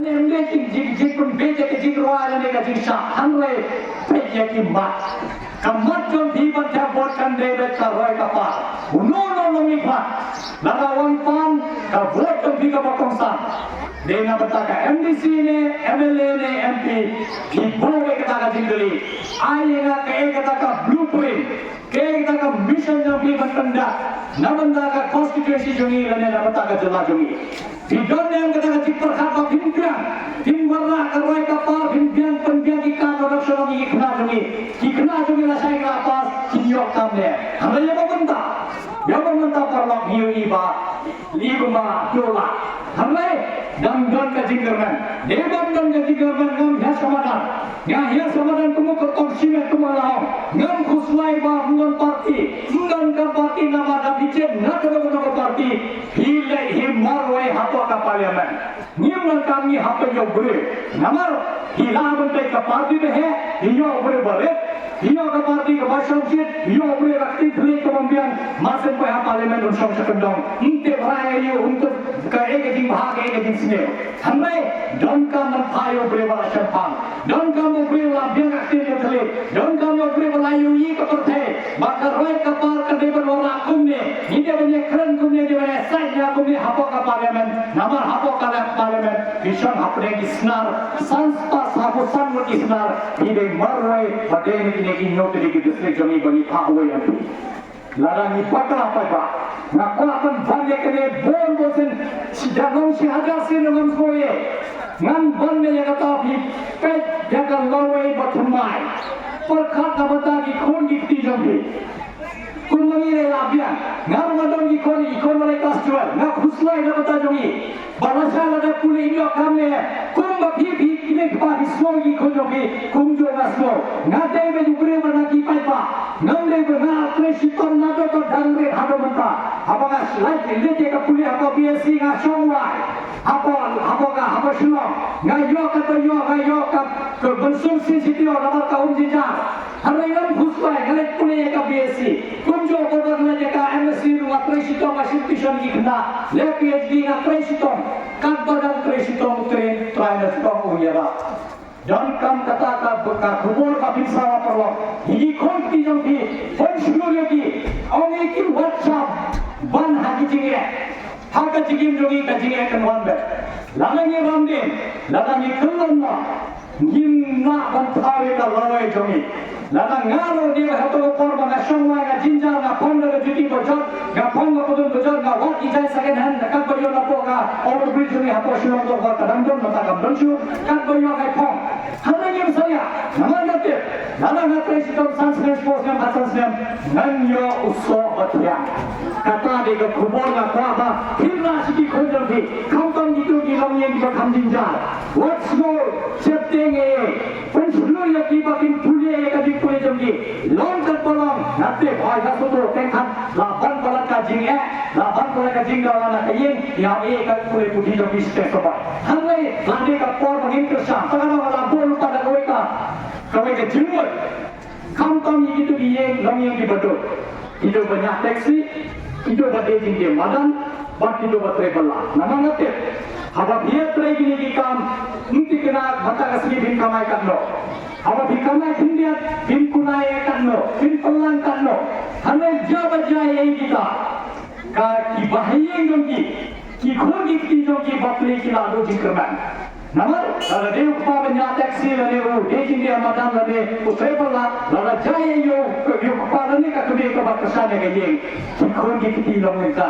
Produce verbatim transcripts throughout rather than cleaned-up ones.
Em dei ki jing jing pynbeit ïa ka jingrwai lane ka jingshah, hynrei peit ïa ki mat. Ka mat jong phi ban thep vote kan dei beit ka roi ka par. Uno uno uno ngi pan. Lada wan pan ka vote jong phi kaba kongsan, dei na bynta ka M D C ne, M L A ne, M P, phi buh beit kata ka jingkylli. Ai ïa nga kaei kata ka blueprint, kaei kata ka mission jong phi ban pyndap na bynta ka constituency jong ngi lane na bynta ka jylla jong ngi. Phi don ne em kata ka jingpyrkhat ba phin biang, phin wanrah ka roi ka par, phin biang pynbiang ki kam production jong ngi, ki khynnah jong ngi, ki khynnah jong ngi lashai ki la pass, kin ïoh kam ne em? Hynrei ïa ba mynta, ïa ba mynta paralok ngi ïohi ba i kumba dola. Hynrei dang don ka jingkyrmen. Dei ban don ka jingkyrmen, ngam hiar samadan. Nga hiar samadan kumno ka tong shimet kumba la ong. Ngam khuslai ba ym don party. Ym don ka party namar da phi chen na kano kano ka party, phi leh hi marwei hapoh ka parliament. Ngim donkam ngi hap ban ïoh briew. Namar phi lah ban peit ka party ba heh, phi ïoh briew ba rit, phi ïoh ka party kaba shongshit, phi ïoh briew ba kti thylliej kaba ym biang, mar shen poi ha parliament un shong sha kyndong. Ym tip rai ïa u, ym tip kaei ka jingbha kaei ka jingsniew. Hynrei donkam ban phah ïa u briew ba la shemphang. Donkam u briew la biang ka ktien ka thylliej. Donkam u briew ba la ïohi ka pyrthei ba ka roi ka par ka dei ban wanrah kumne. Ngi dei ban ïakren kumne, dei ban ïasaid ïa kumne hapoh ka parliament. Namar hapoh ka parliament ki shong hapdeng ki snar, san spah saphew san ngut ki snar. Ngi dei marwei ba dei na kine ki hynñiew tylli ki district jong ngi ba ngi phah wei M P. Lada ngi bakla paidbah, nga kwah ban ban ïa kane bun bun sien, shi da long shi hajar sien ngam sngewthuh. Ngan ban ïa kata, phi peit ïa ka lawei ba thymmai. Pyrkhat na bynta ki khun ki kti jong phi. Kumba ngi la biang, nga ruh nga don ki khun, ki khun ba la klas twelve, nga khuslai na bynta jong ngi. Ba lashai lada pule im ïoh kam ne, kumba phi phi kmie kpa phi sngew ïa ki khun jong phi, kumjuh nga sngew. Nga dei beit u briew ba na ki paidbah. Ngam dei ba nga trei shitom naduh ba dang rit haduh mynta. Haba nga leit leit ïa ka pule ha ka B S C nga shong wai. Hapoh, hapoh ka, hapoh Shillong. Nga ïoh kaba ïoh, nga ïoh ka, ka ban sum sien shi taïew namar ka um jynjar. Hynrei ngam khuslai, nga leit pule ïa ka B S C. Kumjuh ba nga leit ïa ka M S C ruh nga trei shitom, nga shim tuition ïa ki khynnah. Leh P H D nga trei shitom. Katba dang trei shitom u trai, trai na shitom u ïarap. Donkam kata ka, ka khubor ba phin sawa paralok. Ïa ki khun ki jong phi, pynshlur ïa ki. Ong ïa ki wat shah ban ha ki jingeh. Ha ka jingim jong ngi ka jingeh kan wan beit. Lada ngi ram dien, lada ngi kyllon noh, ngim lah ban thaw ïa ka lawei jong ngi. Lada nga ruh dei hato ka por ba nga shong wai, nga jynjar, nga phong da ka juti ba jot, nga phong ka pudun ba jot, nga wad ki jaiñ second hand, da katba ïoh napoh ka overbridge jong ngi hapoh Shillong Tower, ka dang don, mynta kam don shuh, katba ïoh ngai phong. Hynrei ngim salia, namar nga tip, lada nga trei shitom san snem, shiphew snem, khatsan snem, ngan ïoh u soh ba thiang. Kata dei ka khubor nga kwah ba phin rah sha ki khun jong phi, khamtam kito ki longïing kiba kham jynjar. Wat sngew sheptieng ei ei, pynshlur ïa ki ba kin pule ïa ka jingpule jong ki. Long katba long, nga tip, hooid, nga sngewthuh, teng khat la ban palat ka jingeh, la ban palat ka jingdawa na ka ïing, ïa ei ka pule puthi jong ki sha teng sha bor. Hynrei la dei ka por ba ngin kyrshan, ta ka daw la buh lypa da kawei ka, kawei ka jingmut. Khamtam ïa kito ki ïing, longïing kiba duk, kito ba ñiah taxi, kito ba die jingdie madan, bad kito ba trei bylla. Namar nga tip, haba phi ïatrei kine ki kam, ym thikna mynta ka sngi phin kamai katno. Haba phi kamai khyndiat, phin kunai katno, phin pynlang katno. Hynrei jia ba jia ïa kita, ka, ki bahaïing jong ki, ki khun ki kti jong ki bapli ki la duh jingkyrmen. Namar lada dei u kpa ba ñiah taxi lane u die jingdie madan lane u trei bylla, lada jia ïa u, ïa u kpa lane ka kmie kaba kyrshan ïa ka ïing, ki khun ki kti long mynta.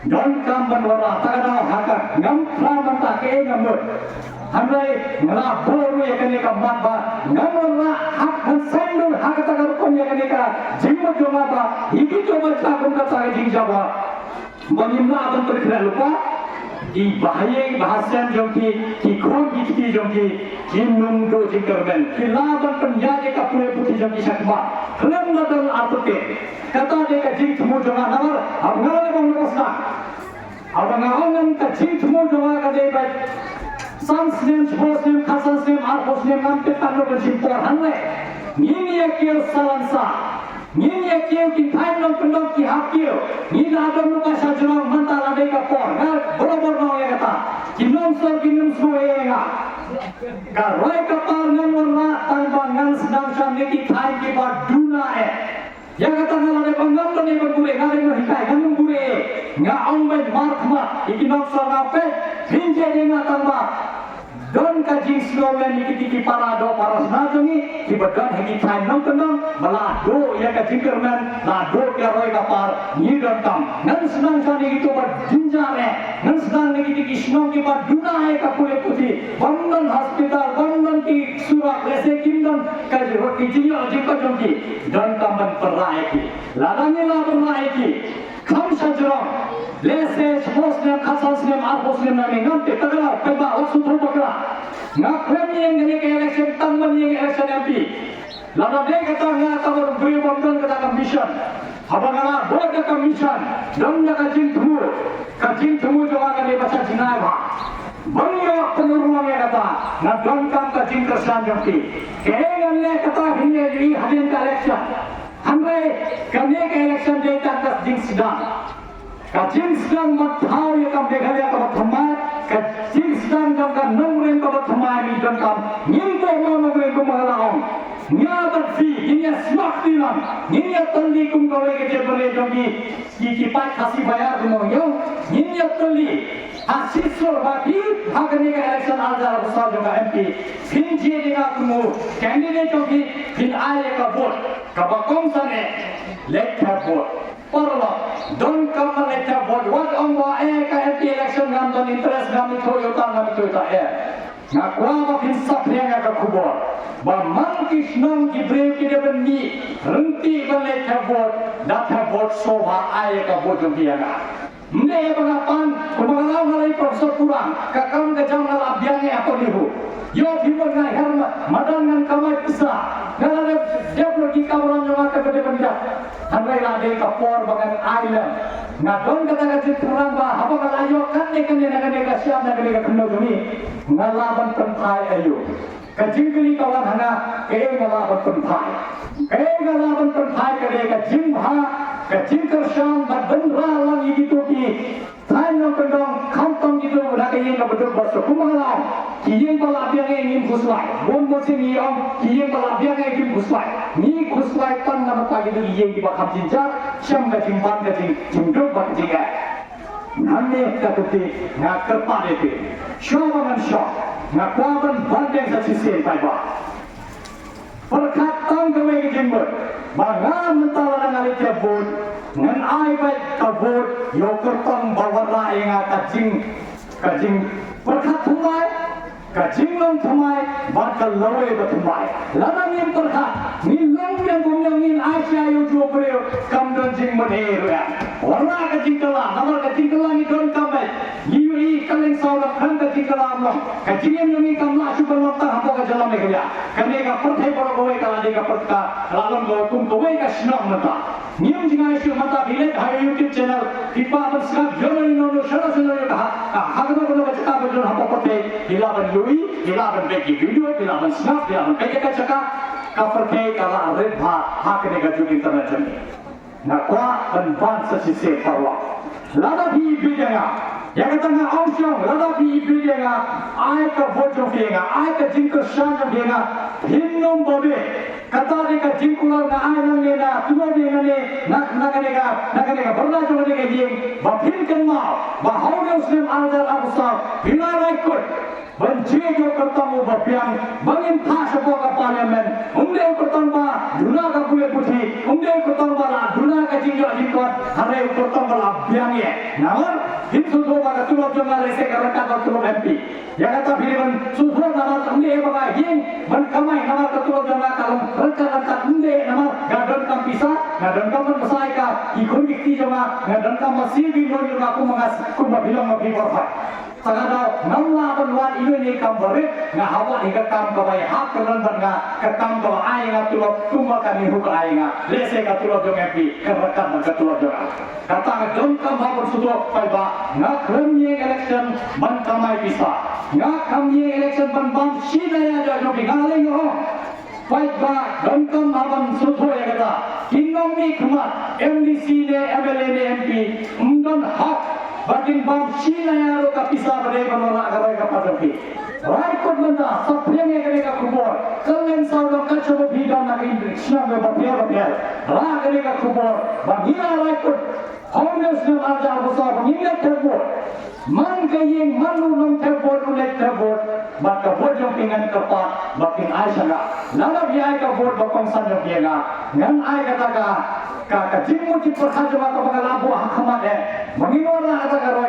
Donkam ban wanrah, ta ka daw ha ka, ngam phla mynta kaei nga mut. Hynrei nga la buh ruh ïa kane ka mat ba ngam wanrah, ha, ngan saiñdur ha kata ka rukom ïa kane ka jingmut jong nga ba ïa kito ba jia kum kata ka jingjia ba ba ngim lah ban pynkhreh lypa. Ki bahaïing bahasem jong ki, ki khun ki kti jong ki, kim duh jingkyrmen. Ki lah ban pynïaid ïa ka pule puthi jong ki shakhmat khlem da don artatien. Kata dei ka jingthmu jong nga namar haba nga la leh bang na ka sdang, haba nga ong, ka jingthmu jong nga ka dei ba san snem, shiphew snem, khatsan snem, arphew snem, ngam tip katno kan shim por, hynrei ngin ïa kiar salan sah. Ngin ïa kiew ki thaiñ nongkyndong ki hap kiew. Ngi la don ruh ka sha jrong mynta la dei ka por. Nga barabor nga ong ïa kata. Ki nongshor kim nym sngew ïa nga. Ka roi ka par ngan wanrah tang ba ngan sdang sha ne ki thaiñ kiba duna eh. Ïa kata nga la dep ong ngam don ei ban buhrieh, nga dep ong hikai, ngam buhrieh. Nga ong ban markhmat ïa ki nongshor nga peit, phin jied ïa nga tang ba don ka jingsngewlem ïa kiti ki para doh para shna jong ngi kiba don ha ki thaiñ nongkyndong ba la duh ïa ka jingkyrmen, la duh ïa ka roi ka par. Ngi donkam ngan sdang sha ne kito ba jynjar eh, ngan sdang ne kiti ki shnong kiba duna eh ka pule puthi, bym don hospital, bym don ki surok, lehse kim don ka jingïoh jingkoit jong ki. Donkam ban pynrah ïa ki. Lada ngi la pynrah ïa ki, kham sha jrong, lehse shiphew snem, khatsan snem, arphew snem nangne, ngam tip, ta ka daw, paidbah wat sngewthuh bakla. Nga khlem ïeng kane ka election tang ban ïeng election M P. Lada dei kata nga tang ban briew bym don kata ka mission. Haba nga la bud da ka mission, don da ka jingthmu, ka jingthmu jong nga ka dei ba shah jingai bha. Ban ïoh pynurlong ïa kata, nga donkam ka jingkyrshan jong phi. Kaei ngan leh kata phin ïohi hadien ka election. Hynrei kane ka election dei tang ka jingsdang. Ka jingsdang ban thaw ïa ka Meghalaya kaba thymmai, ka jingsdang jong ka nongrim kaba thymmai. Ngi donkam, ngim kwah mo nongrim kumba nga la ong. Nga bad phi ngin ïa smat kti lang, ngin ïa tylli kum kawei ka jaitbynriew jong ngi, ki, ki paid Khasi ba ïar kumba nga ong. Ngin ïa tylli ha shisur ba phi ha kane ka election ar hajar arphew saw jong ka M P, phin jied ïa nga kum u candidate jong phi, phin ai ïa ka vote kaba kongsan eh, leit thep vote. Paralok, donkam ban leit thep vote. Wat ong ba eh ka M P election ngam don interest, ngam ithuh ïa uta, ngam ithuh ïa uta, eh. Nga kwah ba phin saphriang ïa ka khubor ba man ki shnong ki briew ki dei ban mih ryntih ban leit thep vote, da thep vote shuwa, ai ïa ka vote jong phi ïa nga. Ym dei ba nga pan, kumba nga la ong, nga la i Professor Purang, ka kam ka jam nga la biang eh ha ka NEHU. Ïoh phi mut nga her ma-, madan ngan kamai pisa. Nga la dep, dep lut ki kam ram jong nga kaba dei ban dep. Hynrei la dei ka por ba ngan ai lem. Nga don kata ka jingthrang ba haba nga la ïoh katne katne na kane ka shnong, na kane ka khyndew jong ngi, nga lah ban pynphai aïu. Ka jingkylli ka wan ha nga, kaei nga lah ban pynphai. Kaei nga lah ban pynphai ka dei ka jingbha, ka jingkyrshan bad bynrah lang ïa kito ki thaiñ nongkyndong, khamtam kito na ka ïing kaba duk ba suk. Kumba nga la ong, ki ïing ba la biang eh ngim khuslai. Bun bun sien ngi ong ki ïing ba la biang eh kim khuslai. Ngi khuslai tang namar kito ki ïing kiba kham jynjar, shem ka jingban, ka jing, jingduk bad ka jingeh. Nangne ka kti nga kyrpad ïa phi. Shuwa ba ngan shong, nga kwah ban ban deng sa shisien paidbah. Pyrkhat tang kawei ka jingmut ba nga mynta lada nga leit thep vote, ngan ai beit ka vote ïa u kyrtong ba wanrah ïa nga ka jing, ka jingpyrkhat thymmai, ka jinglong thymmai bad ka lawei ba thymmai. Lada ngim pyrkhat, ngin long biang kumno, ngin ai sha ïa u briew, kam don jingmut ei ruh ïa. Wanrah ka jingkylla, namar ka jingkylla ngi donkam beit. Ngi ïohi ka leng saw da khlem ka jingkylla ym long. Ka jingim jong ngi kam lah shuh ban long tang hapoh ka jylla Meghalaya. Kane ka pyrthei baroh kawei ka la dei ka pyrthei, ka la long kawei kum kawei ka shnong mynta. Ngim jngai shuh mynta phi leit ha YouTube channel, phi kwah ban sngap ïano ïano, shano shano ïa ka ha, ha, ha kano kano ka jaka ba don hapoh pyrthei, phi lah ban ïohi, phi lah ban peit ki video, phi lah ban sngap, phi lah ban peit ïa ka jaka. Ka pyrthei ka la rit bha ha kane ka juk internet jong ngi. Nga kwah ban ban sa shisien paralok. Lada phi ïeit ïa nga, ïa kata nga ong shong, lada phi ïeit ïa nga, ai ka vote jong phi ïa nga, ai ka jingkyrshan jong phi ïa nga, phin nym babe. Kata dei ka jingkular nga ai nangne na tuba dei nangne na, na kane ka, na kane ka byrda jong kane ka ïing, ba phin kynmaw ba ha une u snem ar hajar arphew saw phi la rai kut ban jied ïa u kyrtong uba biang ba ngin phah shapoh ka Parliament. Um dei u kyrtong ba duna ka pule puthi, um dei u kyrtong ba la duna ka jingïoh jingkot, hynrei u kyrtong ba la biang ïa. Namar phin sngewthuh ba ka tulop jong nga lehse ka ryngkat bad ka tulop M P. Ïa kata phi dei ban sngewthuh namar ym dei ba nga ïeng ban kamai namar ka tulop jong nga ka long ryngkat ryngkat, ym dei, namar nga donkam pisa, nga donkam ban bsa ïa ka, ki khun ki kti jong nga, nga donkam ban siew ki loan jong nga kumba nga, kumba phi long ma phi baroh. Te nga daw ngam lah ban wad ïa ine i kam barit, nga hap wad ïa ka kam kaba ïahap kyrdan bad nga, ka kam kaba ai ïa nga tulop kumba ka NEHU ka ai ïa nga. Lehse ka tulop jong M P ka ryngkat bad ka tulop jong nga. Kata nga donkam ban sngewthuh paidbah, nga khlem ïeng election ban kamai pisa. Nga khlem ïeng election ban bam shi daya jong phi, nga lei nga ong. Paidbah donkam ban sngewthuh ïa kata. Ki nongmihkhmat M D C ne M L A ne M P ym don hok ba kin bam shi naia ruh ka pisa ba dei ban wanrah ka roi ka par jong ki. Raikut mynta, saphriang ïa kane ka khubor, kylleng sawdong kat shaba phi don na ka shnong ba pher ba pher, rah kane ka khubor ba ngi la Raikut, hynriew snem arhajar arphew saw ba ngin leit thep vote. Man ka ïing, man u nongthep vote u leit thep vote, bad ka vote jong phi ngan kyrpad ba phin ai sha nga. Lada phi ai ka vote ba kongsan jong phi ïa nga, ngan ai kata ka, ka, ka jingmut jingpyrkhat jong nga kaba nga la buh ha khmat eh ba ngin wanrah kata ka roi.